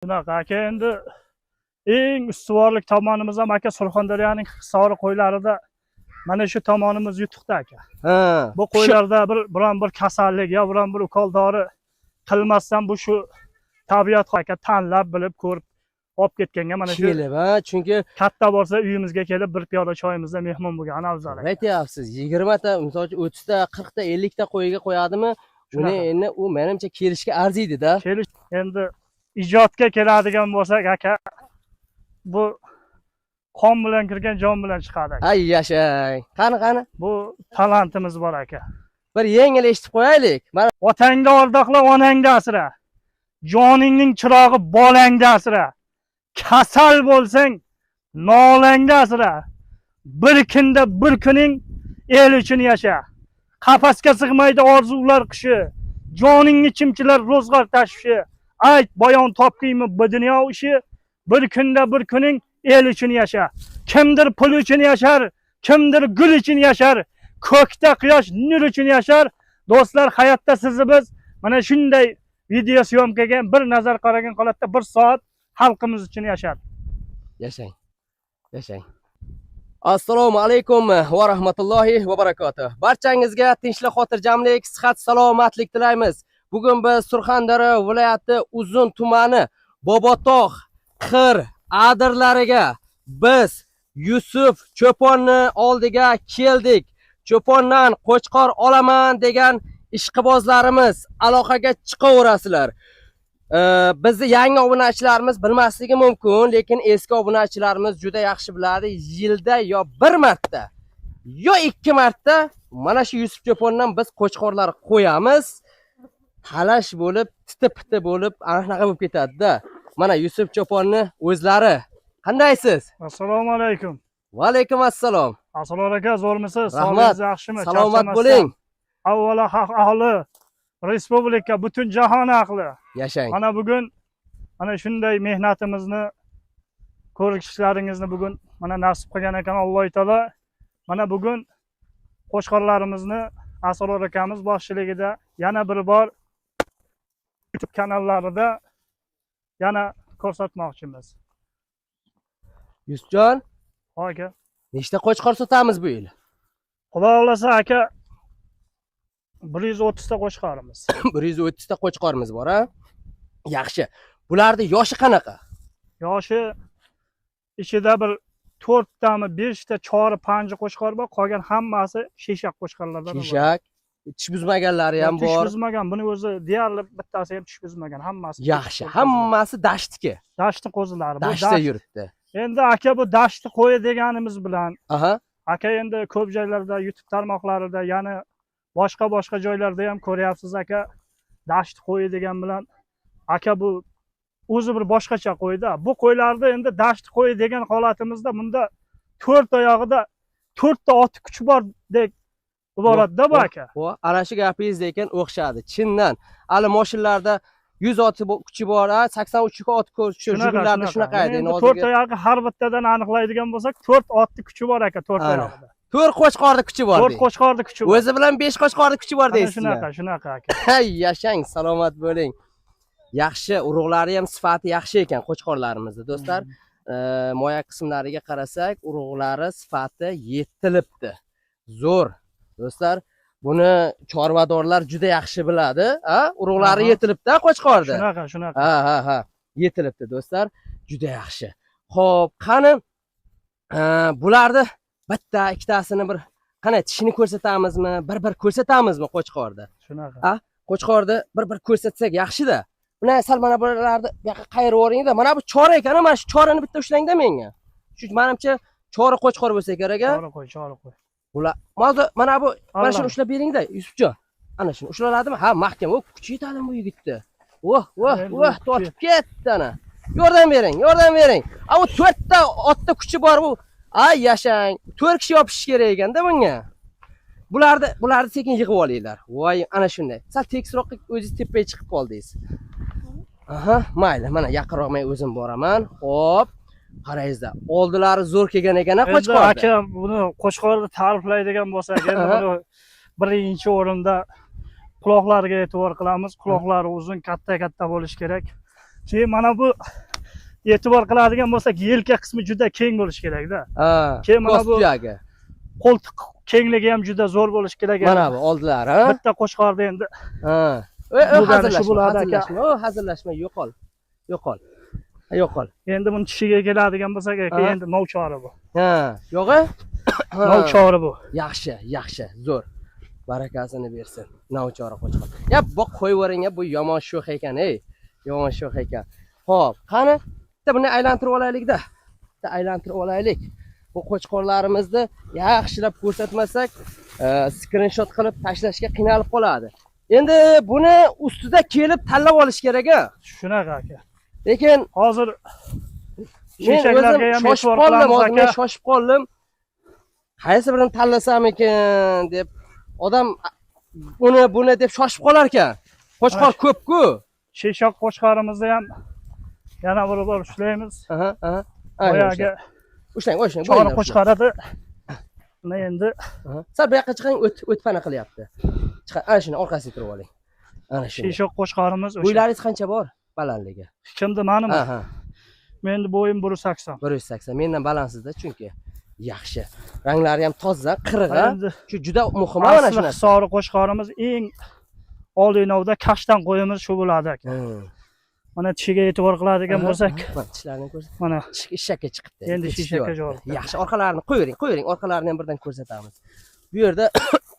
Shunaqa aka, endi eng ustuvorlik tomonimiz ham aka, Surxondaryoning Hisori qo'ylarida mana shu tomonimiz yutuqda aka. Bu qo'ylarda bir biron bir kasallik yo biron bir ukol dori qilmasdan, bu shu tabiat aka, tanlab, bilib, ko'rib olib ketganga mana shu Kelib, ha, chunki katta bo'lsa, uyimizga kelib bir piyola choyimizda mehmon bo'lgani afzal aka. Aytyapsiz, 20 ta, misol uchun, 30 ta, 40 ta, 50 ta qo'yiga qo'yadimi uni? Shunaqa. Endi u menimcha kelishga arziydi-da. Kelish, endi ijodga keladigan bo'lsak aka, bu qon bilan kirgan, jon bilan chiqadi aka. Ay, yashang! Qani, qani? Bu talantimiz bor aka. Bir yengil eshitib qo'yaylik mana. Otangda ardoqla, onangda asra, joningning chirog'i bolangda asra, kasal bo'lsang nolangda asra, bir kunda bir kuning el uchun yasha. Qafasga sig'maydi orzular qushi, joningni chimchilar ro'zg'or tashvishi. Ayt, bayon topqiymi bu dunyo ishi? Bir kunda bir kuning el uchun yasha. Kimdir pul uchun yashar, kimdir gul uchun yashar, ko'kda quyosh nur uchun yashar. Do'stlar, hayotda sizni biz mana shunday video съёмка ga bir nazar qaragan holatda bir soat xalqimiz uchun yashar. Yashang, yashang! Assalomu alaykum va rahmatullohi va barakatuh! Barchangizga tinchlik, xotirjamlik, sihat, salomatlik tilaymiz. Bugun biz Surxondaryo viloyati Uzun tumani Bobotog' qir adirlariga, biz Yusuf cho'ponni oldiga keldik. Cho'pondan qo'chqor olaman degan ishqibozlarimiz aloqaga chiqaverasizlar. Bizni yangi obunachilarimiz bilmasligi mumkin, lekin eski obunachilarimiz juda yaxshi biladi. Yilda yo bir marta, yo ikki marta mana shu Yusuf cho'pondan biz qo'chqorlar qo'yamiz. Talash bo'lib, titi piti bo'lib, ana shunaqa bo'lib ketadi-da. Mana Yusuf cho'ponni o'zlari. Qandaysiz? Assalomu alaykum. Va alaykum assalom. Asror aka, zo'rmisiz? Rahmat. Sog'ligingiz yaxshimi? Salomat Charchamasdan. bo'ling. Avvalo haq ahli, respublika, butun jahon ahli. Yashang. Mana bugun mana shunday mehnatimizni ko'rishlaringizni bugun mana nasib qilgan ekan Alloh taolo. Mana bugun qo'chqorlarimizni Asror akamiz boshchiligida yana bir bor YouTube kanallarida yana ko'rsatmoqchimiz. Yusufjon, Ho aka. nechta qo'chqor sotamiz bu yil? Xudo xohlasa aka, 130 ta qo'chqorimiz. 130 ta qo'chqorimiz bor, a? Yaxshi. Bularni yoshi qanaqa? Yoshi ichida bir to'rttami, beshta chori panji qo'chqor bor, qolgan hammasi shishak qo'chqorlardan iborat. Shishak, tish buzmaganlari ham Tish bor. buzmagan, buni o'zi deyarli bittasi ham tish buzmagan, hammasi. Yaxshi, hammasi dashtniki. Dashti qo'zilari. Bu Dashtda yuribdi. Endi aka, bu dashti qo'yi deganimiz bilan aka, endi ko'p joylarda, YouTube tarmoqlarida, yana boshqa boshqa joylarda ham ko'ryapsiz aka, dashti qo'yi degan bilan aka, bu o'zi bir boshqacha qo'yda. Bu qo'ylarni endi dashti qo'yi degan holatimizda bunda to'rt oyog'ida to'rtta oti kuchi bor deb iboratda bu aka. Bu ana shu gapingiz lekin o'xshadi. Chindan. Hali moshinlarda 100 oti kuchi bor, a, 83 ot kuchi, Jigullarda shunaqa edi. Endi Endi to'rt hozirgi oyog'i har bittadan aniqlaydigan bo'lsak, to'rt otni kuchi bor aka, to'rt Ana. oyog'ida. To'rt qo'chqorni kuchi bor. To'rt Deng. qo'chqorni kuchi bor. O'zi bilan 5 qo'chqorni kuchi bor Ana deysizmi? shunaqa, shunaqa aka. Hay, yashang, salomat bo'ling. Yaxshi, urug'lari ham sifati yaxshi ekan qo'chqorlarimizni, do'stlar. Moya qismlariga qarasak, urug'lari sifati yetilibdi. Zo'r. Do'stlar, buni chorvadorlar juda yaxshi biladi, a? Urug'lari yetilibdi, qo'chqorda. Shunaqa, shunaqa. Ha. Yetilibdi, do'stlar. Juda yaxshi. Xo'p, qani bularni bitta, ikkitasini bir qani tishini ko'rsatamizmi? Bir-bir ko'rsatamizmi qo'chqorni? Shunaqa. A? Qo'chqorni bir-bir ko'rsatsak yaxshi-da. Buni sal mana bularni bu yoqqa qayirib yuboringda. Mana bu chora ekan, mana shu chorani bitta ushlangda menga. Shu menimcha chora qo'chqor bo'lsa kerak, a? Chora qo'y, chora qo'y. Bular mana bu, mana shuni Allah. Ushlab beringda, Yusufjon. Ana shuni ushlab oladimi? Ha, mahkam. O, kuchi yetadimi bu yigitni? Voh, voh, Endi voh, kuchi- tortib ketdi ana. Yordam bering, yordam bering. A, u to'rtta otda kuchi bor bu. Ay, yashang. To'rt kishi yopishish kerak ekanda bunga. Bularni sekin yig'ib olinglar. Voy, ana shunday. Sal tekisroqqa, o'zingiz tepaga chiqib qoldingiz. Aha, mayli, mana yaqinroq men o'zim boraman. Xo'p. Qarangizda, oldilari zo'r kelgan ekan, a, Endi qo'chqorni. aka, buni qo'chqorni ta'riflaydigan bo'lsak, endi buni birinchi o'rinda quloqlariga e'tibor qilamiz. Quloqlari uzun, katta katta bo'lishi kerak. Keyin mana bu e'tibor qiladigan bo'lsak, yelka qismi juda keng bo'lishi kerakda. Ha. Keyin mana Ko'z bu suyagi. Qo'ltiq kengligi ham juda zo'r bo'lishi kerak. Mana bu oldilari, ha? Bitta qo'chqorda endi Ha. E, Bu shu hazillashma, bo'ladi aka. hazillashma. O, hazillashma, yo'qol. Yo'qol. Ha, yo'qol. Endi buni tishiga keladigan bo'lsak aka, Aha. endi novchori bu. Ha, yo'g'i? Ha. Novchori bu. Yaxshi, yaxshi, zo'r. Barakasini bersin. Novchori qo'chqor. Ya, bu qo'yib ya, bu yomon sho'x ekan, ey. Yomon sho'x ekan. Xo'p, qani? Bitta buni aylantirib olaylik-da. Bitta aylantirib olaylik. Bu qo'chqorlarimizni yaxshilab ko'rsatmasak, skrinshot qilib tashlashga qiynalib qoladi. Endi buni ustida kelib tanlab olish kerak a. Shunaqa aka. Lekin Hozir men shishaklarga o'zim ham shoshib e'tibor qoldim, qilamiz hozir men aka. shoshib qoldim. Qaysi birini tanlasam ekan deb odam uni buni deb shoshib qolar ekan. Qo'chqor ko'p-ku. Shishoq qo'chqorimizni ham yana bir bor ushlaymiz. Aha, aha. Aynen Boyagi ushlang, ushlang. chori Bo'yindan ushlang. qo'chqor edi. Buni endi Aha. Sal bu yoqqa chiqing, o't pana qilyapti. Chiqing, ana shuni orqasiga turib oling. Ana shuni. shishoq qo'chqorimiz o'sha. Bo'ylaringiz qancha bor? Balandligi. Kimdi manimi? Aha, Meni bo'yim 180. 180. Mendan balandsizda chunki. Yaxshi. Ranglari ham toza, qirg'a. Endi Shu juda muhim mana asli shu narsa. Hisori qo'chqorimiz eng oldinovda kashtan qo'yimiz shu bo'ladi aka. Mana tishiga e'tibor qiladigan Aha, bo'lsak, aha. Mana tishlarini ko'rsat. mana Ishakka chiqibdi. Endi Tishi shishakka yo'q. javob. Yaxshi, orqalarini qo'yavering, qo'yavering. Orqalarini ham birdan ko'rsatamiz. Bu yerda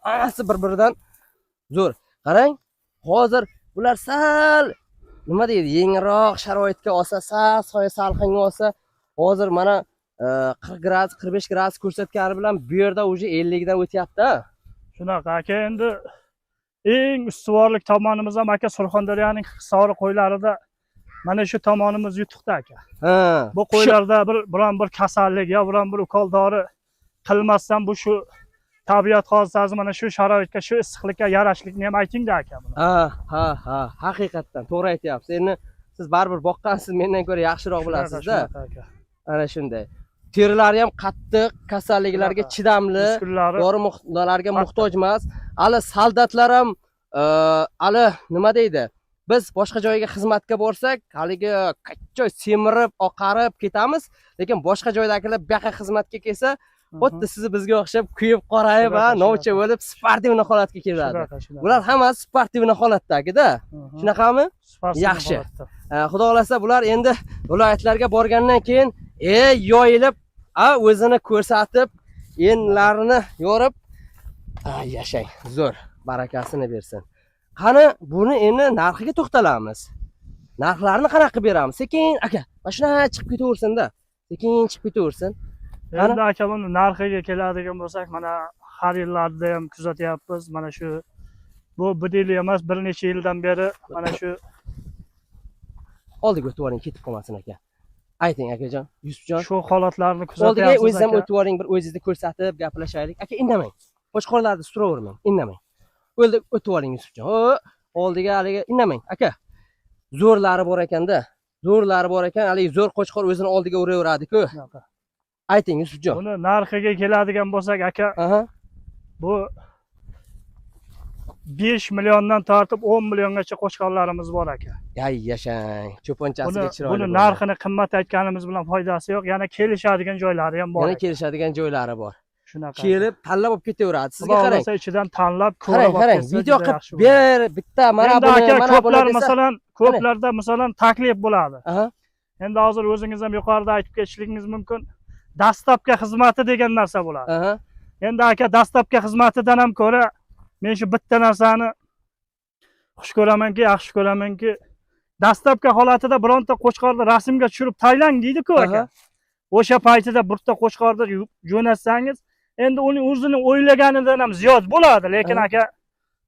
hammasi bir-biridan zo'r. Qarang, hozir bular sal nima deydi, yengilroq sharoitga olsa, sal soya salqinga olsa, hozir mana 40 gradus, 45 gradus ko'rsatgani bilan bu yerda уже 50 dan o'tyapti. Ha. Shunaqa aka, endi eng ustuvorlik tomonimiz ham aka Surxondaryoning Hisori qo'ylarida mana shu tomonimiz yutuqda aka. Ha. Bu qo'ylarda bir biron bir kasallik yo biron bir ukol dori qilmasdan bu shu tabiat hodisasi mana shu sharoitga, shu issiqlikka yarashlikni ham aytingda aka buni. Ha, ha, ha, haqiqatdan to'g'ri aytyapsiz. Endi siz baribir boqqansiz, mendan ko'ra yaxshiroq bilasizda. Shunaqa aka. Ana shunday. Terilari ham qattiq, kasalliklarga Shunaqa. chidamli, Muskullari dori muhnalarga muhtoj emas. Hali soldatlar ham hali nima deydi? Biz boshqa joyga xizmatga borsak, haligi qachon semirib, oqarib ketamiz, lekin boshqa joydagilar bu yoqqa xizmatga kelsa, xuddi sizni bizga o'xshab kuyib qorayib, ha, Shunaqa, novcha shunaqa. bo'lib спортивный holatga keladi. Shunaqa, shunaqa. Bular hammasi спортивный holatdagida. Shunaqami? Спортивный Yaxshi. holatda. Xudo xohlasa bular endi viloyatlarga borgandan keyin yoyilib, a o'zini ko'rsatib, enlarini yorib, a, yashang. Zo'r. Barakasini bersin. Qani buni endi narxiga to'xtalamiz. Narxlarni qanaqa qilib beramiz? Sekin aka, mana shunaqa chiqib ketaversin-da. Sekin chiqib ketaversin. Qani? Endi aka buni narxiga keladigan bo'lsak, mana har yillarda ham kuzatyapmiz. Mana shu bu bir yil emas, bir necha yildan beri mana shu Oldiga o'tib oling, ketib qolmasin aka. Ayting akajon, Yusufjon. Shu holatlarni Oldiga kuzatyapmiz o'zingiz ham aka. o'tib oling, bir o'zingizni ko'rsatib gaplashaylik. Aka, indamang. Qo'chqorlarni suravermang, indamang. O'ldi, o'tib oling Yusufjon. O, oldiga haligi indamang, aka. Zo'rlari bor ekanda. Zo'rlari bor ekan, haligi zo'r qo'chqor o'zini oldiga uraveradi-ku. Shunaqa. Ayting Yusufjon. Buni narxiga keladigan bo'lsak aka, Aha. bu 5 milliondan tortib 10 milliongacha qo'chqorlarimiz bor aka. Ay yashang. Cho'ponchasiga Buni, chiroyli. buni bo'ldi. narxini qimmat aytganimiz bilan foydasi yo'q. Yana kelishadigan joylari ham bor Yana aka. kelishadigan joylari bor. Shunaqa. Kelib tanlab olib ketaveradi. Sizga Xudo qarang. xohlasa ichidan tanlab ko'rib Qarang, olib qarang. ketsa Video juda qilib yaxshi bo'ladi. ber, bitta mana Endi buni, aka mana buni ko'plar desa. masalan, ko'plarda masalan taklif bo'ladi. Aha. Endi hozir o'zingiz ham yuqorida aytib ketishligingiz mumkin. Dastlabki xizmati degan narsa bo'ladi. Aha. Endi aka dastlabki xizmatidan ham ko'ra men shu bitta narsani xush ko'ramanki, yaxshi ko'ramanki, dastlabki holatida bironta qo'chqorni rasmga tushirib taylang deydi-ku aka. Aha. O'sha paytida bitta qo'chqorni jo'natsangiz, endi uning o'zini o'ylaganidan ham ziyod bo'ladi, lekin Aha. aka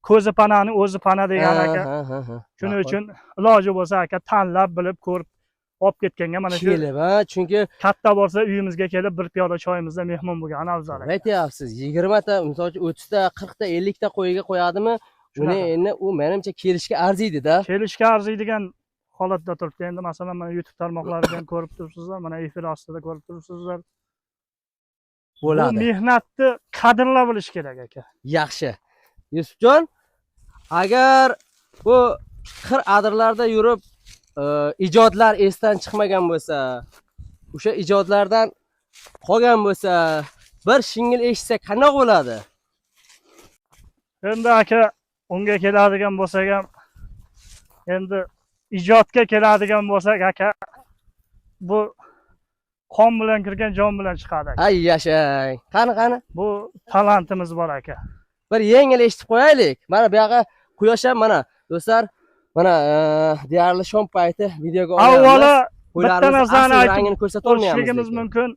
ko'zi panani o'zi pana degan aka. Aha, aha. Shuning Ma'qul. uchun iloji bo'lsa aka tanlab bilib ko'rib olib ketganga mana shu kelib, ha, chunki katta bo'lsa uyimizga kelib bir piyola choyimizda mehmon bo'lgan afzal aka. Aytyapsiz, 20 ta, misol uchun 30 ta, 40 ta, 50 ta qo'yiga qo'yadimi? Uni Shunaqa. endi u menimcha kelishga arziydi-da. Kelishga arziydigan holatda turibdi. Endi masalan mana YouTube tarmoqlarida ham ko'rib turibsizlar, mana efir ostida ko'rib turibsizlar. Bu Bo'ladi. mehnatni qadrlab bilish kerak aka. Yaxshi. Yusufjon, agar bu qir adirlarda yurib ijodlar esdan chiqmagan bo'lsa, o'sha ijodlardan qolgan bo'lsa, bir shingil eshitsak qanaqa bo'ladi? Endi aka, unga keladigan bo'lsak ham, endi ijodga keladigan bo'lsak aka, bu qon bilan kirgan jon bilan chiqadi aka. Ay yashang. Qani qani? Bu talantimiz bor aka. Bir yengil eshitib qo'yaylik. Mana bu yoqqa quyosh ham mana do'stlar, mana deyarli shom payti videoga olyapmiz. Avvalo bitta Qo'ylarimiz narsani asl aytib rangini ko'rsata olmayapmiz o'tishligimiz lekin. mumkin.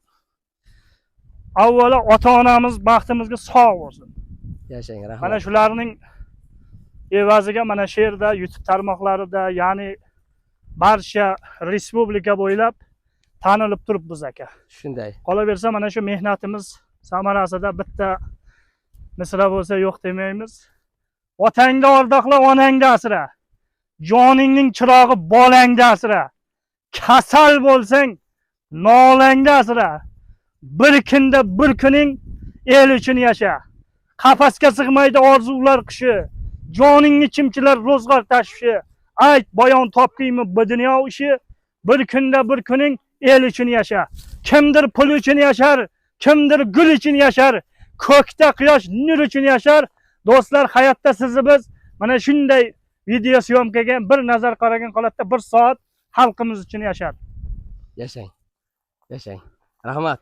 Avvalo ota-onamiz baxtimizga sog' bo'lsin. Yashang, rahmat. Mana shularning evaziga mana shu yerda YouTube tarmoqlarida, ya'ni barcha respublika bo'ylab tanilib turibmiz aka. Shunday. Qolaversa mana shu mehnatimiz samarasida bitta misra bo'lsa yo'q demaymiz. Otangni ordoqla, onangni asra. Joningning chirog'i bolangni asra. Kasal bo'lsang nolangni asra. Bir kunda bir kuning el uchun yasha. Qafasga sig'maydi orzular qushi. Joningni chimchilar ro'zg'or tashvishi. Ayt bayon topqiymi bu dunyo ishi. Bir kunda bir kuning el uchun yasha. Kimdir pul uchun yashar, kimdir gul uchun yashar. Ko'kda quyosh nur uchun yashar. Do'stlar, hayotda sizni biz mana shunday video syomkaga bir nazar qaragan holatda bir soat xalqimiz uchun yashar. Yashang. Yashang. Rahmat.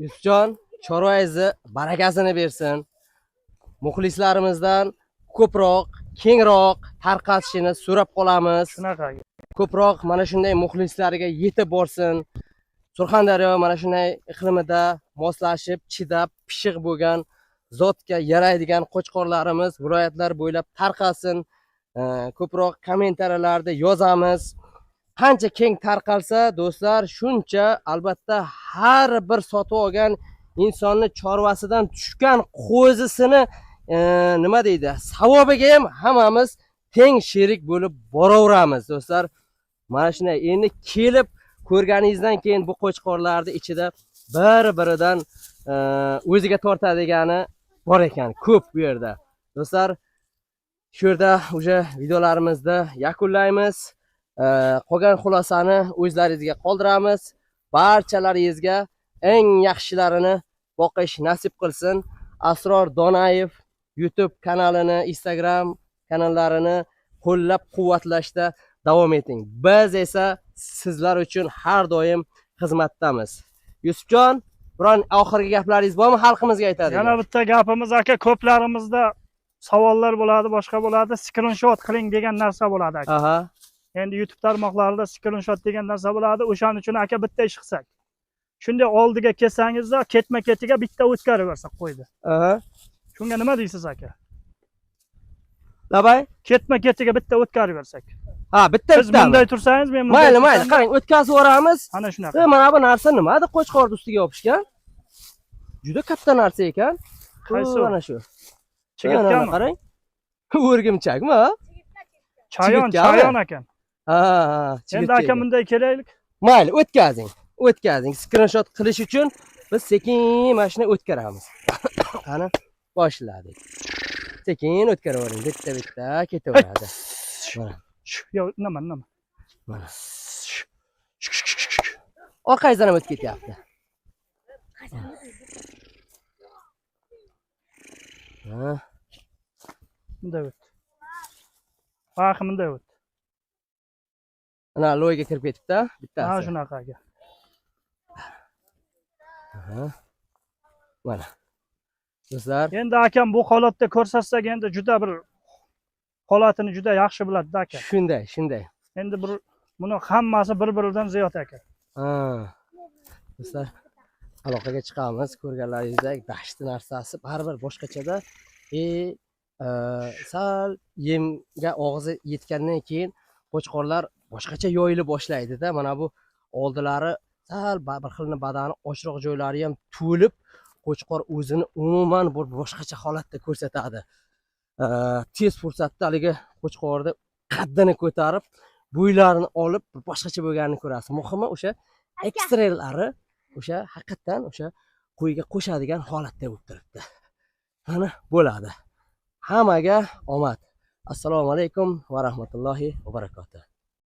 Yusufjon, chorvangizni barakasini bersin. Muxlislarimizdan ko'proq, kengroq tarqatishini so'rab qolamiz. Shunaqa. Ko'proq mana shunday muxlislariga yetib borsin. Surxondaryo mana shunday iqlimida moslashib, chidab, pishiq bo'lgan zotga yaraydigan qo'chqorlarimiz viloyatlar bo'ylab tarqalsin. Ko'proq kommentariyalarda yozamiz. Qancha keng tarqalsa, do'stlar, shuncha albatta har bir sotib olgan insonni chorvasidan tushgan qo'zisini nima deydi, savobiga ham hammamiz teng sherik bo'lib boraveramiz do'stlar. Mana shunday endi kelib ko'rganingizdan keyin bu qo'chqorlarni ichida bir-biridan o'ziga tortadigani bor ekan, ko'p bu yerda. Do'stlar, shu yerda o'sha videolarimizni yakunlaymiz. Qolgan xulosani o'zlaringizga qoldiramiz. Barchalaringizga eng yaxshilarini boqish nasib qilsin. Asror Donayev YouTube kanalini, Instagram kanallarini qo'llab-quvvatlashda davom eting. Biz esa sizlar uchun har doim xizmatdamiz. Yusufjon, biron oxirgi gaplaringiz bormi xalqimizga aytadigan? Yana bitta gapimiz aka, ko'plarimizda savollar bo'ladi, boshqa bo'ladi. Skrinshot qiling degan narsa bo'ladi aka. Aha. Endi YouTube tarmoqlarida skrinshot degan narsa bo'ladi. O'shaning uchun aka bitta ish qilsak. Shunday oldiga kelsangizda ketma-ketiga bitta o'tkazib yuborsak qo'ydi. Aha. Shunga nima deysiz aka? Labay? Ketma-ketiga bitta o'tkazib yuborsak. Ha, bitta Siz bittami? bunday tursangiz, men bunday Mayli, mayli, tursam, qarang, o'tkazib yuboramiz. Ana shunaqa. Mana bu narsa nima? Qo'chqorni ustiga yopishgan. Juda katta narsa ekan. Qaysi u? Mana shu. Chigirtkami? Mana qarang. O'rgimchakmi? Ha? Chayon, Chigirtkami? chayon ekan. Ha, ha, Endi chigirtka aka ekan. bunday kelaylik. Mayli, o'tkazing. O'tkazing. Skrinshot qilish uchun biz sekin mana shuni o'tkazamiz. Qani, boshladik. Sekin o'tkazavering, bitta-bitta ketaveradi. Mana, Yo, nima, nima? mana. Orqangizdan ham o'tib ketyapti. Ha, Bunday o't. Farqi bunday o't. Mana loyga kirib ketibdi, Ha, bittasi. shunaqa aka. Aha. Mana. Do'stlar, Endi akam bu holatda ko'rsatsak endi juda bir holatini juda yaxshi biladi aka. shunday, shunday. Endi bir buni hammasi bir-biridan ziyod aka. Ha. Do'stlar, aloqaga chiqamiz. Ko'rganlaringizdek dashti narsasi baribir boshqachada. Sal yemga og'zi yetgandan keyin qo'chqorlar boshqacha yoyila boshlaydi-da. Mana bu oldilari sal bir xilni badani ochroq joylari ham to'lib, qo'chqor o'zini umuman bir boshqacha holatda ko'rsatadi. Tez fursatda haligi qo'chqorni qaddini ko'tarib, bo'ylarini olib boshqacha bo'lganini ko'rasiz. Muhimi o'sha ekstralari o'sha haqiqatan o'sha qo'yga qo'shadigan holatda bo'lib turibdi. Mana bo'ladi. Hammaga omad. Assalomu alaykum va rahmatullohi va barakatuh.